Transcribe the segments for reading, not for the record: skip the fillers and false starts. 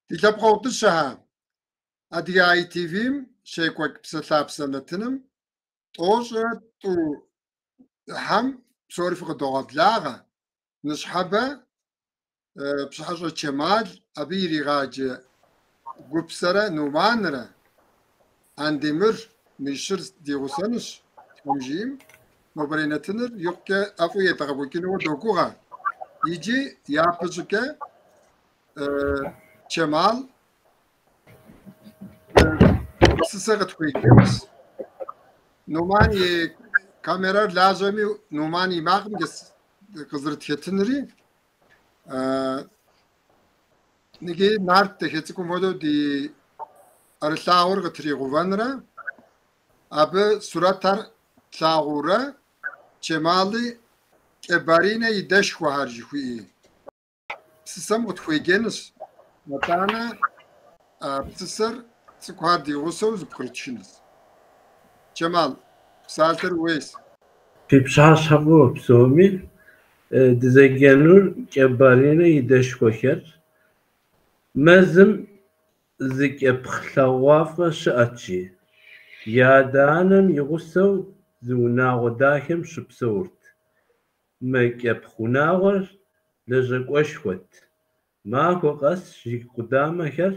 Ди лъэпкъэгъу дыщэхэ, Адыгэ ITV-м щекӏуэкӏ Псэлъапсэ нэтыным 92 ӏыхьэм псори фыкъыдогъэблагъэ. Ныщхьэбэ Пщыхьэщӏэ Чэмал абы иригъаджэ Гупсэрэ Нуманрэ, Андемыр мы щыр ди гъусэнущ, Тхьэм жиӏэм. Нобэрей нэтыныр икъукӏэ ӏэфӏу едгъэкӏуэкӏынуэ догугъэ. Иджы япэщӏыкӏэ Чэмал псысэ къытхуеджэнущ. Нуман и камерэр лажьэми, Нуман и макъымкӏэ къызэрытхэтынри. Иджы Нарт дахэ цӏыкӏум хуэдэу ди ӏэрылъагъур къытригъэувэнрэ, абы сурэтхэр тлъагъуурэ Чэмали Кӏэбаринэ и дэшхуэхэр жыхуиӏи псысэм къытхуеджэнущ. Атӏанэ а псысэр цӏыкӏухэр ди гъусэу зэпкърытхынущ. Чэмал, псалъэр ууейщ. Фи пщыхьэщхьэ фӏыуэ псоми, дызэджэнур Кӏэбаринэ и дэшхуэхэр. Мэзым зы кӏэпхъ лъагъугъуафӏэ щыӏэт, жи. И адэ-анэм и гъусэу зы унагъуэ дахэм щыпсэурт. Мы кӏэпхъ унагъуэр лэжьакӏуэшхуэт. Махуэ къэс жыг къудамэхэр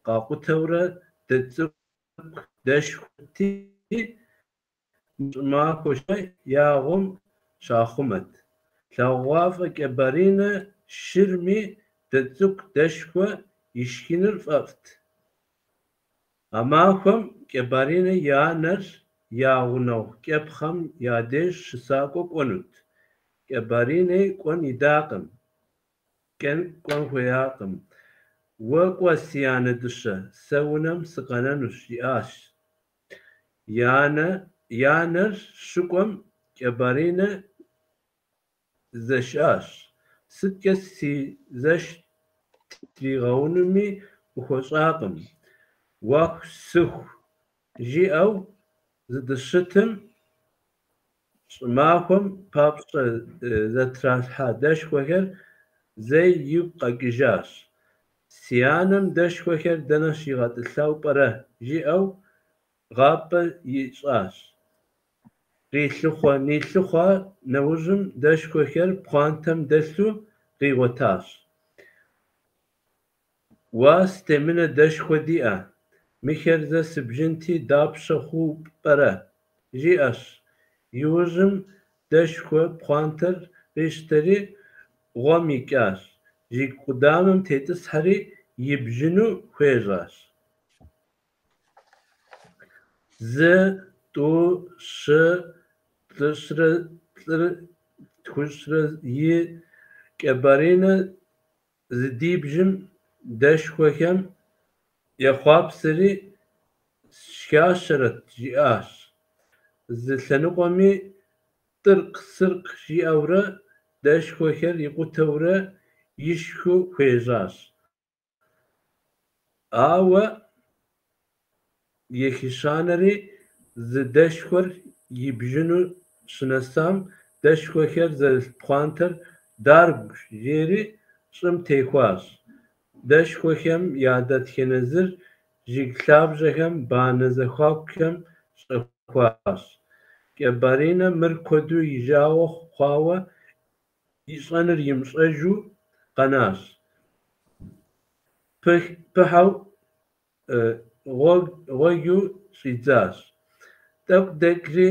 къакъутэурэ дэ цӏыкӏу дэшхуэти, щӏымахуэ щыгъуэ я гъуэм щахъумэт. Лъагъугъуафӏэ Кӏэбаринэ шырми, дэ цӏыкӏу дэшхуэ ишхыныр фӏэфӏт. А махуэм Кӏэбаринэ и анэр я гъунэгъу кӏэпхъхэм я деж чысакӏуэ кӏуэнут. Кӏэбаринэ кӏуэн идакъым, кӏуэн хуеякъым. Уэ кӏуэ, си анэ дыщэ, сэ унэм сыкъэнэнущ, жиӏащ. И анэр щыкӏуэм Кӏэбаринэ зэшащ. Сыткӏэ си зэш тригъэунуми къыхуэщӏакъым. Уэху-сыху жиӏэу здэщытым, щӏымахуэм папщӏэ зэтралъхьа дэшхуэхэр зэи игу къэкӏыжащ. Си анэм дэшхуэхэр дэнэ щигъэтӏылъауэ пӏэрэ, жиӏэу гъапӏэ ищӏащ. Къилъыхъуэ-нилъыхъуа нэужьым дэшхуэхэр пхъуантэм дэлъу къигъуэтащ. Уа, сытемынэ дэшхуэ диӏэ, мыхэр зэ сыбжынти, дапщэ хъууэ пӏэрэ? Жиӏащ. Иужьым дэшхуэ пхъуантэр къищтэри гъуэм икӏащ, жыг къудамэм тетӏысхьэри ибжыну хуежьащ. Зы, тӏу, щы, плӏыщӏрэ плӏырэ, тхущӏрэ и. Кӏэбаринэ зыдибжым дэшхуэхэм ехъуапсэри сшхащэрэт, жиӏащ. Зы лъэныкъуэми тӏыркъ-сыркъ жиӏэурэ дэшхуэхэр икъутэурэ ишхыу хуежьащ. Ауэ ехыщанэри зы дэшхуэр ибжыну щынэсам, дэшхуэхэр зэрылъ пхъуантэр «даргу» жери щӏым техуащ. Дэшхуэхэм я дэтхэнэ зыр жыг лъабжьэхэм, банэ зэхуакухэм щӏэхуащ. Кӏэбаринэ мыр куэду и жагъуэ хъуауэ ищӏэнур имыщӏэжу къэнащ. Пыхьэу гъуэгыу щӏидзащ. Тӏэкӏу дэкӏри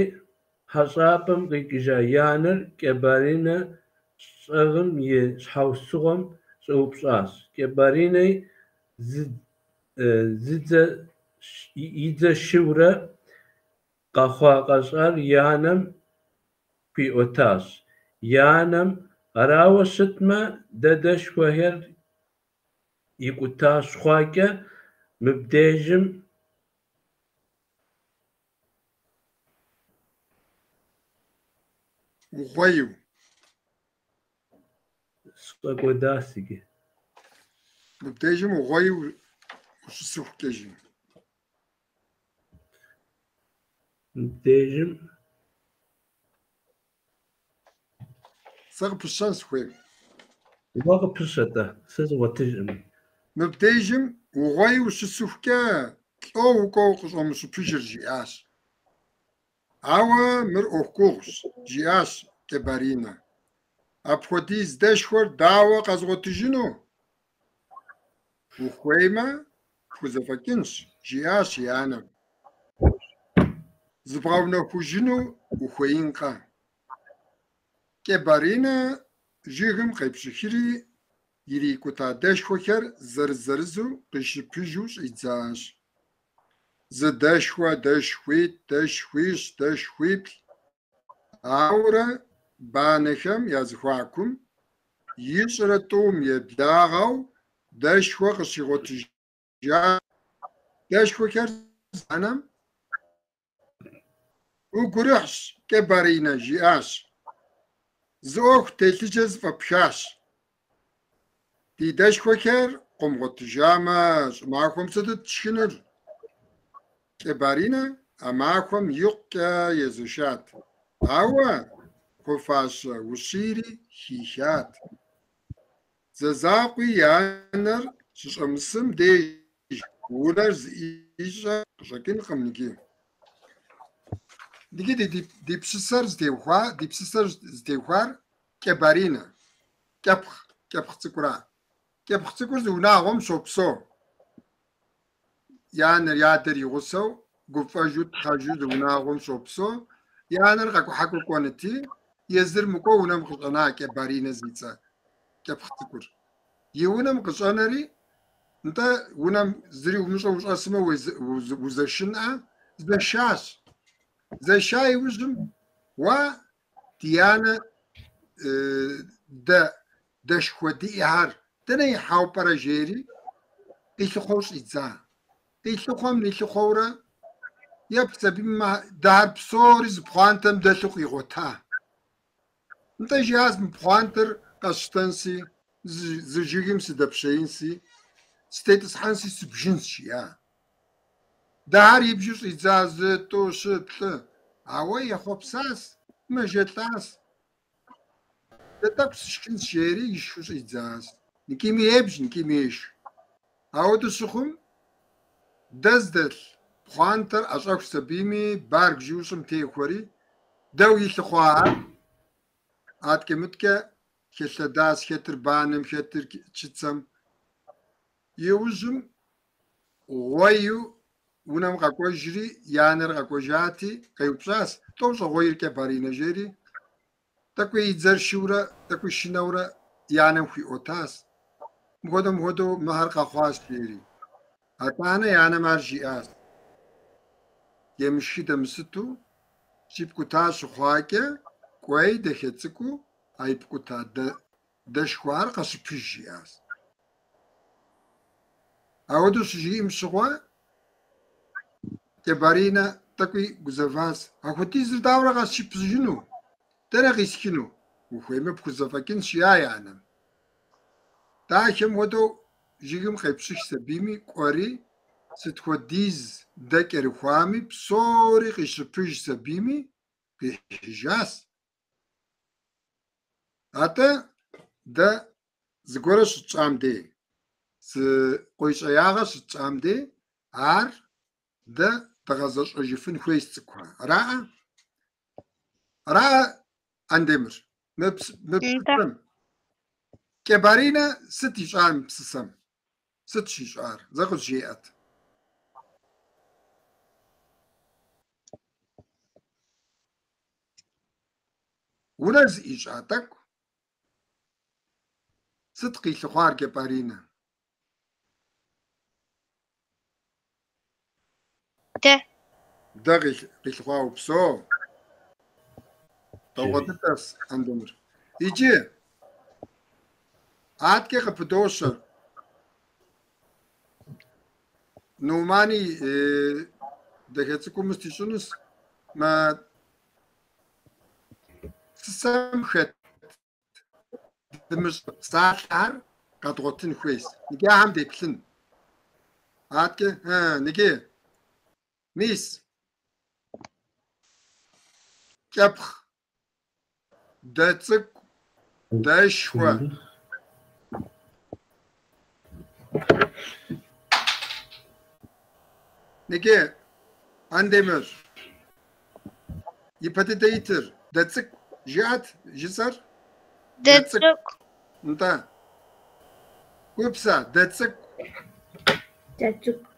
хьэщӏапӏэм къикӏыжа и анэр Кӏэбаринэ щӏэгъым и щхьэусыгъуэм щӏэупщӏащ. Кӏэбаринэ и дзэ шыурэ къэхъуа-къэщӏар и анэм хуиӏуэтащ. И анэм: «Арауэ щытмэ, дэ дэшхуэхэр икӏута щхъуэкӏэ, мыбдежым Угъуейу. Сфӏэкӏуэдащ иджы. Мыбдежым угъуейу ущысыхукӏэ, жи. Мыбдежым Сэ къыпыщэн сыхуейм. Уэ къыпыщэ-тӏэ, сэ згъуэтыжкъым. Мыбдежым угъуейуэ ущысыхукӏэ лӏо укӏуэу къыщӏомыщыпыжыр, жиӏащ. Ауэ мыр ӏуэху гугъущ, жиӏащ Кӏэбаринэ. Апхуэдиз дэшхуэр дауэ къэзгъуэтыжыну? Ухуеймэ, пхузэфӏэкӏынщ, жиӏащ и анэм. Зыбгъэунэхужыну ухуеинкъэ? Кӏэбаринэ жыгым къепщӏыхри, ирикӏута дэшхуэхэр зырыз-зырызу къищыпыжу щӏидзащ. Зы дэшхуэ, дэшхуитӏ, дэшхуищ, дэшхуиплӏ. Ауэрэ банэхэм я зэхуакум ищӏрэ тӏум еблагъэу дэшхуэ къыщигъуэтыжащ. Дэшхуэхэр анэм Угурыхьщ, Кӏэбаринэ, жиӏащ. Зы ӏуэху телъыджэ зэфӏэпхащ. Ди дэшхуэхэр къомыгъуэтыжамэ, щӏымахуэм сытыт тшхынур? Кӏэбаринэ а махуэм икъукӏэ езэшат, ауэ хуэфащэ ущийри хихат. Зэ закъуи и анэр щыщӏэмысым деж унэр зыӏищӏэ къыщӏэкӏынкъым иджы. Иджы ди псысэр зытеухуа, ди псысэр зытеухуар Кӏэбаринэ, кӏэпхъ, кӏэпхъ цӏыкӏура. Кӏэпхъ цӏыкӏур зы унагъуэм щопсэу. И анэр, и адэр и гъусэу, гуфӏэжу, тхьэжу зы унагъуэм щопсэу. И анэр къэкӏухьакӏуэ кӏуэнути, езыр мыкӏуэу унэм къыщӏэна Кӏэбаринэ зи цӏэ кӏэпхъ цӏыкӏур. И унэм къыщӏэнэри, нтӏэ, унэм зыри умыщӏэу ущӏэсмэ, узэшынӏэ, зэшащ. Зэша иужьым, уа, ди анэ дэ дэшхуэ диӏэхэр дэнэ ихьауэ пӏэрэ жери, къилъыхъуэу щӏидза. Къилъыхъуэм нилъыхъуэурэ, еплъ абыми дэхэр псори зы пхъуантэм дэлъу къигъуэта. Нтӏэ, жиӏащ, мы пхъуантэр къэсщтэнси, зы жыгым сыдэпщеинси, сытетӏысхьэнси сыбжынщ, жиӏа. Дэхэр ибжу щӏидза зы, тӏу, щы, плӏы. Ауэ ехъуэпсащ, мэжэлӏащ. Дэ тӏэкӏу сышхынщ, жери ишхыу щӏидзащ. Ныкӏими ебж, ныкӏими ешх. Ауэдэу щыхъум, дэ зыдэлъ пхъуантэр ӏэщӏэхущ абими, барг жиӏэу щӏым техуэри, дэу илъы хъуахэр аткӏэ-мыткӏэ хэлъэдащ, хэтыр банэм, хэтыр чыцэм. Иужьым гъуейу унэм къэкӏуэжри, и анэр къэкӏуэжати, къеупщӏащ, лӏо ущӏэгъуейр Кӏэбаринэ, жери, тӏэкӏуи и дзэр шыурэ, тӏэкӏуи шынэурэ и анэм хуиӏуэтащ. Мыхуэдэу, мыхуэдэу мыхэр къэхъуащ, жери. Атӏанэ и анэм ар жиӏащ. Емышхыдэ мысыту щипкӏута щыхъуакӏэ, кӏуэи дахэ цӏыкӏуу а ипкӏута дэшхуэхэр къэщыпыж, жиӏащ. Ауэдэу щыжиӏэм щыгъуэ, Кӏэбаринэ тӏэкӏуи гузэващ. Апхуэдизыр дауэрэ къэсщыпыжыну? Дэнэ къисхыну? Ухуеймэ пхузэфӏэкӏынщ, жиӏа и анэм. Дахэм хуэдэу жыгым къепщӏыхщ абими, кӏуэри, сыт хуэдиз дэ кӏэрыхуами, псори къищыпыжщ абими, къихьыжащ. Атӏэ дэ зыгуэрэ щытщӏам дей, зы къуейщӏеягъэ щытщӏам дей, ар дэ дгъэзэщӏэжыфын хуейщ цӏыкӏухэ. Араӏэ? Араӏэ, Андемыр? Мы псысэм. Кӏэбаринэ сыт ищӏар мы псысэм? Сыт щищӏар? Зэ къызжеӏэт. Унэр зыӏищӏа тӏэкӏу. Сыт къилъыхъуар Кӏэбаринэ? Дэ. Дэ къилъыхъуа упсэу. Дэгъуэ дыдэщ, Андемыр. Иджы аткӏэ къыпыдощэ. Нумани дахэ цӏыкӏум мыст ищӏынущ. Мы псысэм хэт дымыщӏэ псалъэхэр къэдгъуэтын хуейщ. Иджы ахэм деплъын. Аткӏэ, ныджы, мис, кӏэпхъ, дэ цӏыкӏу, дэшхуэ. Иджы, Андемыр, ипэ дыдэ итыр, дэ цӏыкӏу, жыӏэт жысӏэр? Дэ цӏыкӏу. Нтӏэ. Гупсэ, дэ цӏыкӏу. Дэ цӏыкӏу.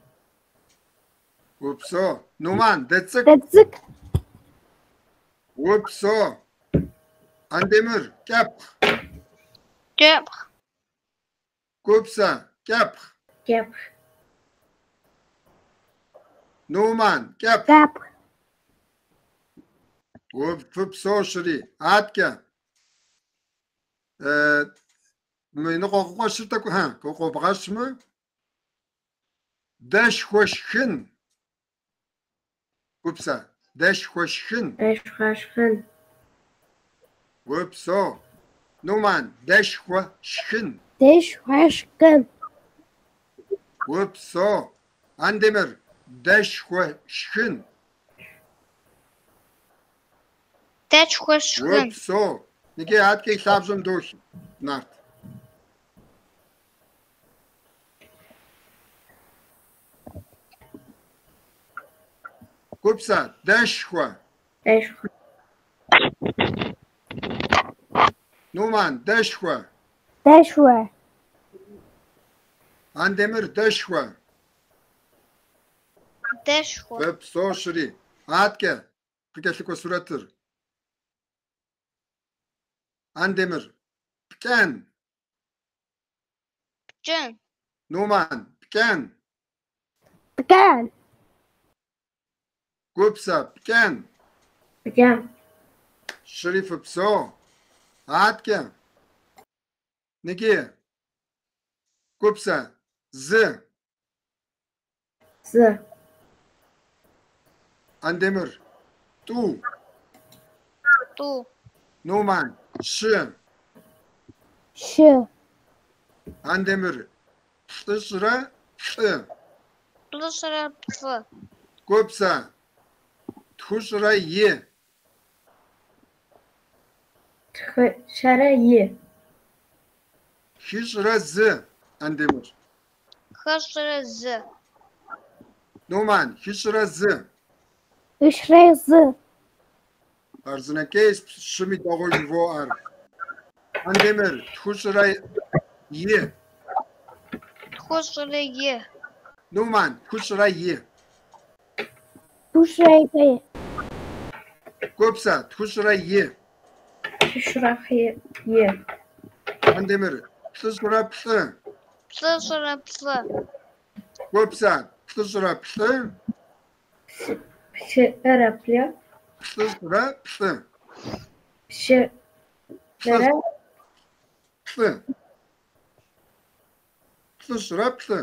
Упсэу. Нуман, дэ цӏыкӏу. Дэ цӏыкӏу. Упсэу. Андемыр, кӏэпхъ. Кӏэпхъ. Гупсэ, кӏэпхъ. Кӏэпхъ. Нуман, кӏэпхъ. Кӏэпхъ. Фыпсэу щыри. Аткӏэ. Мы ныкъуэкъуэщыр тӏэкӏу, хьэ, къыкъуэбгъэщмэ, дэшхуэ шхын. Гупсэ, дэшхуэ шхын. Дэшхуэ шхын. Упсэу. Нуман, дэшхуэ шхын. Дэшхуэ шхын. Упсэу. Андемыр, дэшхуэ шхын. Дэшхуэ шхын. Упсэу. Иджы аткӏэ и лъабжьэм дох, Нарт. Гупсэ, дэшхуэ. Дэшхуэ. Нуман, дэшхуэ. Дэшхуэ. Андемыр, дэшхуэ. Дэшхуэ. Фыпсэу щыри. Аткӏэ, къыкӏэлъыкӏуэ сурэтыр. Андемыр, пкӏэн. Пкӏэн. Нуман, пкӏэн. Пкӏэн. Гупсэ, пкӏэн. Пкӏэн. Щыри фыпсэу. Аткӏэ. Иджы. Гупсэ, зы. Зы. Андемыр, тӏу. Тӏу. Нуман, щы. Щы. Андемыр, плӏыщӏрэ плӏы. Плӏыщӏрэ плӏы. Гупсэ, тхущӏрэ и. Тхущӏрэ и. Хыщӏрэ зы, Андемыр. Хыщӏрэ зы. Нуман, хыщӏрэ зы. Хыщӏрэ зы. Хъарзынэкӏейщ, щыми дэгъуэу жывоӏэр. Андемыр, тхущӏрэ и. Тхущӏрэ и. Нуман, тхущӏрэ и. Тхущӏрэ и. Гупсэ, тхущӏрэ и. Тхущӏрэ и. Андемыр, плӏыщӏрэ плӏы. Плӏыщӏрэ плӏы. Гупсэ, плӏыщӏрэ плӏы. Плӏырэ плӏы. Плӏыщӏрэ плӏы. Плӏырэ плӏы. Плӏыщӏрэ плӏы.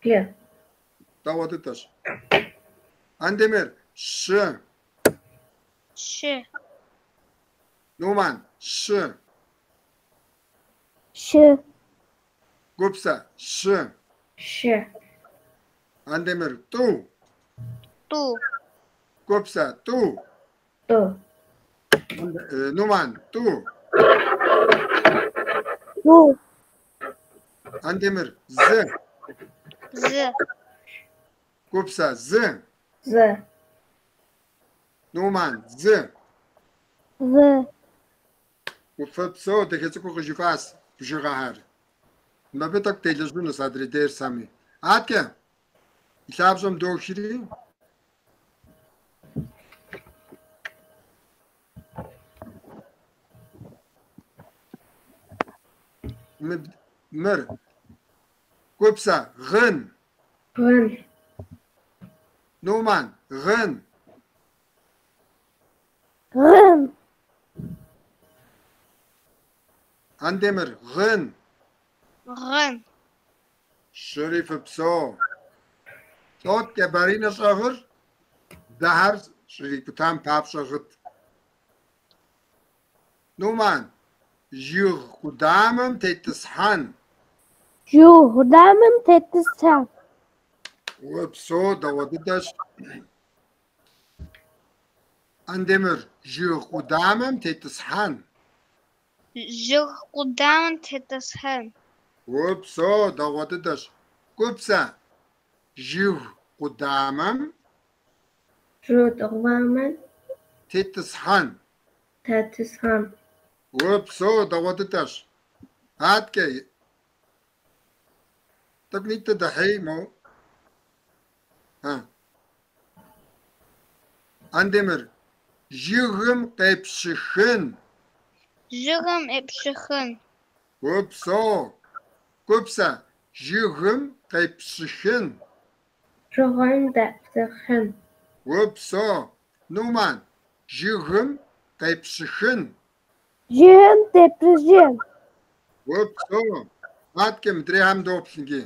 Плӏы. Дэгъуэ дыдэщ. Андемыр, щы. Щы. Нуман, щы. Щы. Гупсэ, щы. Щы. Андемыр, тӏу. Тӏу. Гупсэ, тӏу. Тӏу. Нуман, тӏу. Тӏу. Андемыр, зы. Зы. Гупсэ, зы. Зы. Нуман, зы. Зы. Фыпсэу, дахэ цӏыкӏуу къыжыфӏащ бжыгъэхэр. Мыбы тӏэкӏу делэжьынущ адрей дерсхэми. Аткӏэ, и лъабжьэм дохри. Мыр. Гупсэ, гъын. Гъын. Нуман, гъын. Гъын. Андемыр, гъын. Гъын. Щыри фыпсэу. Лӏот Кӏэбаринэ щӏэгъыр, дэхэр щӏрикӏутам папщӏэ гъыт. Нуман, жыг къудамэм тетӏысхьэн. Жыг къудамэм тетӏысхьэн. Упсэу, дэгъуэ дыдэщ. Андемыр, жыг къудамэм тетӏысхьэн. Жыг къудамэм тетӏысхьэн. Упсэу, дэгъуэ дыдэщ. Гупсэ, жыг къудамэм Жыг къудамэм тетӏысхьэн. Тетӏысхьэн. Упсэу, дэгъуэ дыдэщ. Аткӏэ тӏэкӏунитӏэ дэхьей мо. Андемыр, жыгым къепщыхын. Жыгым епщыхын. Упсэу. Гупсэ, жыгым къепщыхын. Жыгым дэпщыхын. Упсэу. Нуман, жыгым къепщыхын. Жыгым депщыхын. Упсэу. Аткӏэ мыдрейхэм доплъ иджы.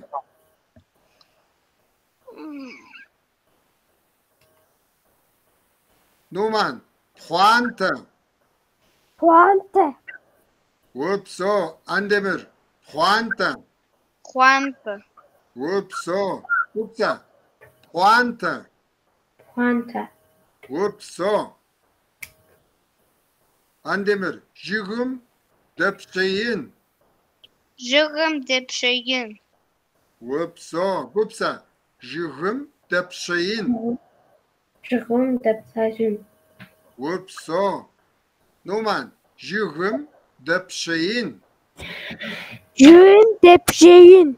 Нуман, пхъуантэ. Пхъуантэ. Упсэу. Андемыр, пхъуантэ. Пхъуантэ. Упсэу. Гупсэ, пхъуантэ. Пхъуантэ. Упсэу. Андемыр, жыгым дэпщеин. Жыгым дэпщеин. Упсэу. Гупсэ, жыгым дэпщеин. Жыгым дэпщеин. Упсэу. Нуман, жыгым дэпщеин. Жыгым дэпщеин.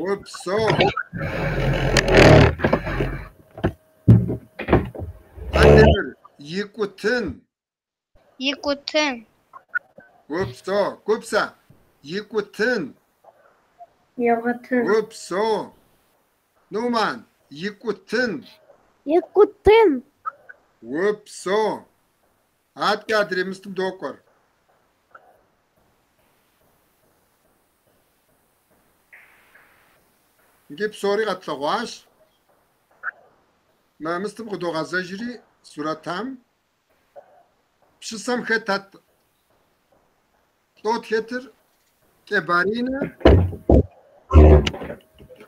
Упсэу. Андемыр, икӏутын. Икӏутын. Упсэу. Гупсэ, икӏутын. Икӏутын. Упсэу. Нуман, икӏутын. Икӏутын. Упсэу. Аткӏэ адрей мыстым докӏуэр. Иджы псори къэтлъэгъуащ. Мы мыстым къыдогъэзэжри сурэтам. Пщысэм хэтат лӏот хэтыр Кӏэбаринэ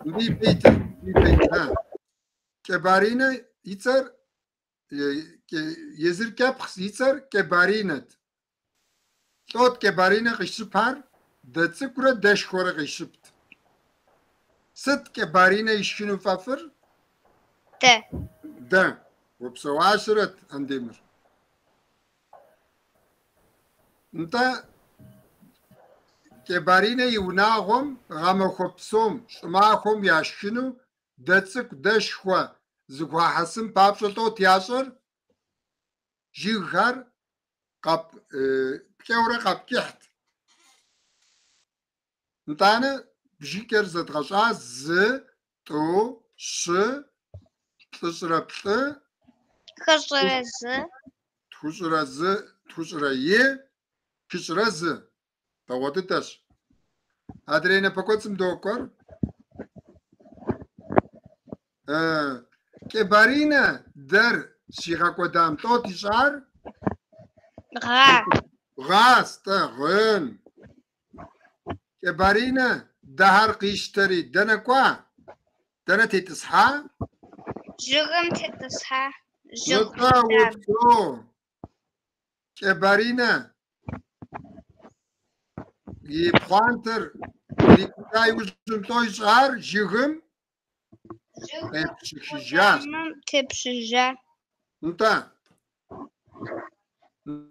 мыбы и пӏейтыр, мыбы и пӏейтыр, а. Кӏэбаринэ и цӏэр, езыр кӏэпхъ и цӏэр Кӏэбаринэт. Лӏот Кӏэбаринэ къищыпар дэ цӏыкӏурэ дэшхуэрэ къищыпт. Сыт Кӏэбаринэ ишхыну фӏэфӏыр? Дэ. Дэ. Упсэуащэрэт, Андемыр. Нтӏэ, Кӏэбаринэ и унагъуэм гъэмахуэ псом щӏымахуэм яшхыну дэ цӏыкӏу дэшхуэ зыхуахьэсын папщӏэ лӏот ящӏэр? Жыгхэр пкӏэурэ къапкӏыхьт. Нтӏанэ бжыкӏэр зэдгъэщӏа зы, тӏу, щы, плӏыщӏрэ плӏы, Хыщӏрэ зы. Тхущӏрэ зы, тхущӏрэ и, хыщӏрэ зы. Дэгъуэ дыдэщ. Адрей напэкӏуэцӏым докӏуэр. Кӏэбаринэ дэр щигъэкӏуэдам лӏот ищӏар? Гъа. Гъащ-тӏэ, гъын. Кӏэбаринэ дэхэр къищтэри дэнэ кӏуа? Дэнэ тетӏысхьа? Жыгым тетӏысхьа. Жыг Нтӏэ, къудам. упсэу. Кӏэбаринэ и пхъуантэр ирикӏута иужьым лӏо ищӏар жыгым Жыгым къепщыхыжащ. къудамэм тепщыжа. Нтӏэ.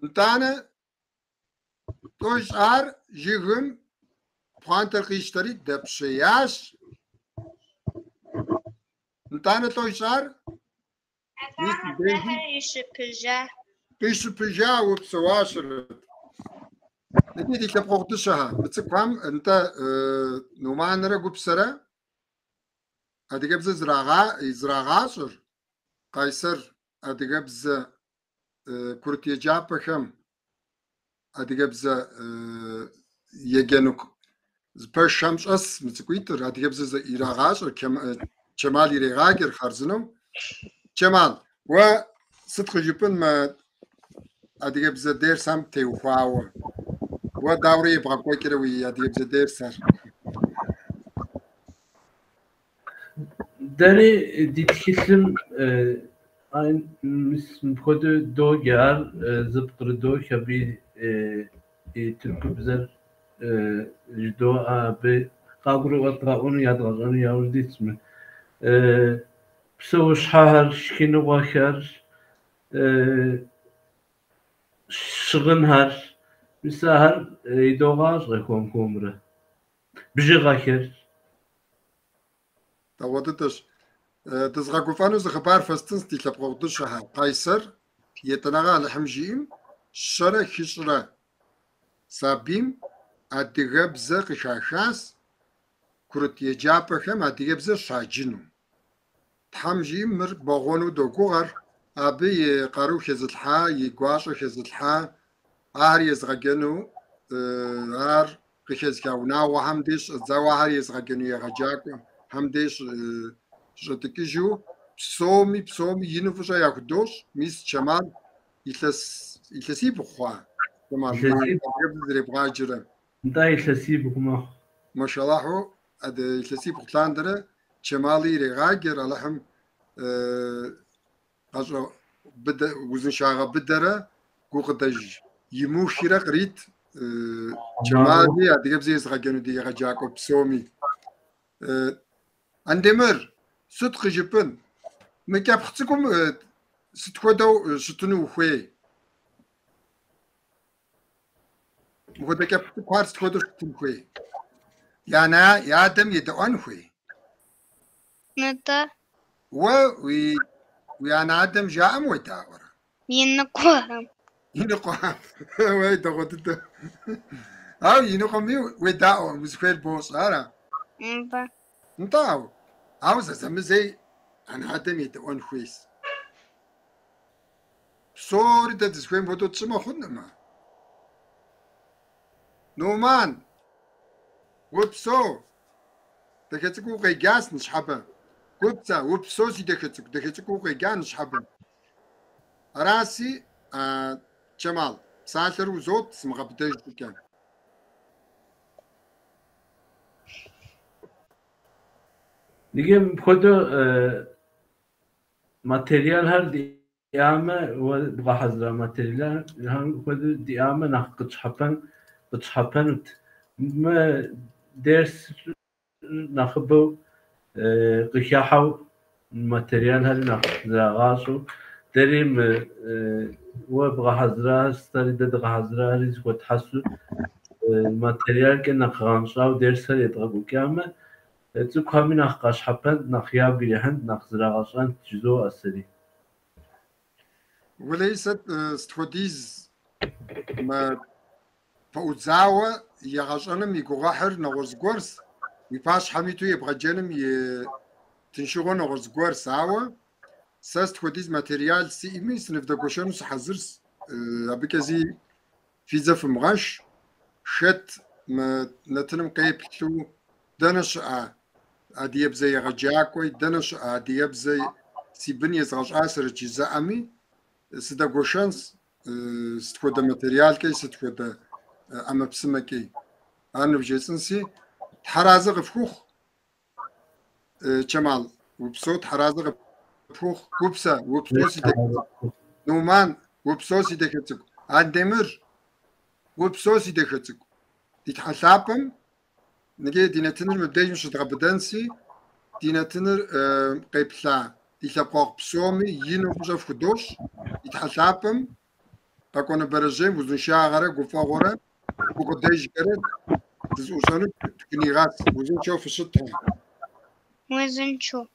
Нтӏанэ лӏо ищӏар жыгым пхъуантэр къищтэри дэпщеящ. Нтӏанэ лӏо ищӏар? Мис Атӏанэ мыбдежым дэхэр ищыпыжа. Къищыпыжа упсэуащэрэт. Иджы ди лъэпкъэгъу дыщэхэ, мы цӏыкӏухэм нтӏэ Нуманрэ Гупсэрэ адыгэбзэ зрагъащӏэр, Къайсэр адыгэбзэ курыт еджапӏэхэм адыгэбзэ еджэну пэшхэм щӏэс мы цӏыкӏуитӏыр адыгэбзэ ирагъащӏэр, Чэмал ирегъаджэр хъарзынэу. Чэмал, уэ сыт къыжыпӏын мы адыгэбзэ дерсхэм теухуауэ? Уэ дауэрэ ебгъэкӏуэкӏрэ уи адыгэбзэ дерсхэр? Дэри ди тхылъым мис мыпхуэдэу доджэ, ар зыпкърыдох абы и тыркубзэр жыдоӏэ, абы къагурыӏуэдгъэӏуэну, ядгъэщӏэну яужь дитщ мы. Псэущхьэхэр, шхыныгъуэхэр, щыгъынхэр, мис ахэр идогъащӏэ хуэм-хуэмурэ. Бжыгъэхэр. Дэгъуэ дыдэщ. Дызыгъэгуфӏэну зы хъыбар фэстынщ ди лъэпкъэгъу дыщэхэр. Къайсэр етӏанэгъэ Алыхьым жиӏэм 100-хыщӏрэ сабийм адыгэбзэ къыхахащ курыт еджапӏэхэм адыгэбзэ щаджыну. Тхьэм жиӏэм мыр бэгъуэну догугъэр, абы и къару хезылъхьа, и гуащӏэ хезылъхьа, ахэр езыгъэджэну, ар къыхэзыха унагъуэхэм деж щӏэдзауэ ахэр езыгъэджэну егъэджакӏуэхэм деж щӏэтӏыкӏыжу псоми, псоми ину фӏыщӏэ яхудощӏ. Мис Чэмал илъэсибгъу хъуа, Чэмал, адыгэбзэ зэребгъаджэрэ? Нтӏэ, илъэсибгъу мэхъу. Машаллахьу, адэ илъэсибгъу лъандэрэ Чэмали ирегъаджэр, Алыхьым гъащӏэ быдэ, узыншагъэ быдэрэ гукъыдэж имыухрэ кърит Чэмали адыгэбзэ езыгъэджэну ди егъэджакӏуэ псоми. Андемыр, сыт къыжыпӏын? Мы кӏэпхъ цӏыкӏум сыт хуэдэу щытыну ухуей? Мыпхуэдэ кӏэпхъ цӏыкӏухэр сыт хуэдэу щытын хуей? Я анэ, я адэм едэӏуэн хуей? Нтӏэ. Уэ уи анэ адэм жаӏэм уедаӏуэрэ? Иныкъуэхэм. Иныкъуэхэм. Уей, дэгъуэ дыдэ. Ауэ иныкъуэми уедаӏуэ, узыхуейр бощӏэ, ара? Нтӏэ. Нтӏэ, ауэ. Ауэ зэзэмызэи анэ адэм едэӏуэн хуейщ. Псори дэ дызыхуейм хуэдэу тщӏымэ хъункъымэ. Нуман, упсэу, дахэ цӏыкӏуу укъеджащ ныщхьэбэ. Гупсэ, упсэу си дахэ цӏыкӏу, дахэ цӏыкӏуу укъеджа ныщхьэбэ. Араси, Чэмал, псалъэр узот, сымыгъэбыдэж щӏыкӏэ. Иджы мыпхуэдэу материалхэр диӏамэ, уэ бгъэхьэзыра материалхэм хуэдэу диӏамэ, нэхъ къытщхьэпэнут. Мы дерсыр нэхъыбэу къыхыхьэу материалхэри нэхъ зрагъащӏэу, дэри мы уэ бгъэхьэзырахэр сытэри дэ дгъэхьэзырахэри зыхуэтхьэсу материалкӏэ нэхъ гъэнщӏауэ дерсхэр едгъэкӏуэкӏамэ, цӏыкӏухэми нэхъ къащхьэпэнт, нэхъ ягу ирихьынт, нэхъ зрагъэщӏэнт, жызоӏэ сэри. Уэлэхьи, сэ сыт хуэдиз мы пэӏудзауэ егъэщӏэным и гугъуехьыр нэгъуэщӏ зыгуэрщ, уи пащхьэм иту ебгъэджэным и тыншыгъуэр нэгъуэщӏ зыгуэрщ, ауэ сэ сыт хуэдиз материал сиӏэми сынывдэгуэшэну сыхьэзырщ, абыкӏэ зи фи дзэ фымыгъэш, хэт мы нэтыным къеплъу, дэнэ щыӏэ адыгэбзэ егъэджакӏуэ, дэнэ щыӏэ адыгэбзэ си бын езгъэщӏасэрэт жызыӏэми, сыдэгуэшэнщ сыт хуэдэ материалкӏи, сыт хуэдэ ӏэмэпсымэкӏи. Ар нывжесӏынси, тхьэразэ къыфхухъу, Чэмал, упсэу, тхьэразэ къыпхухъу, Гупсэ, упсэу си дахэ цӏыкӏу, Нуман, упсэу си дахэ цӏыкӏу, Андемыр, упсэу си дахэ цӏыкӏу. Ди Тхьэ лъапӏэм иджы ди нэтыныр мыбдежым щыдгъэбыдэнси, ди нэтыныр къеплъа ди лъэпкъэгъу псоми ину фӏыщӏэ фхудощӏ. Ди Тхьэ лъапӏэм къэкӏуэну бэрэжьейм узыншагъэрэ гуфӏэгъуэрэ гукъыдэжхэрэ дызэӏущӏэну тхунигъэс. Узыншэу фыщыт. Узыншэу.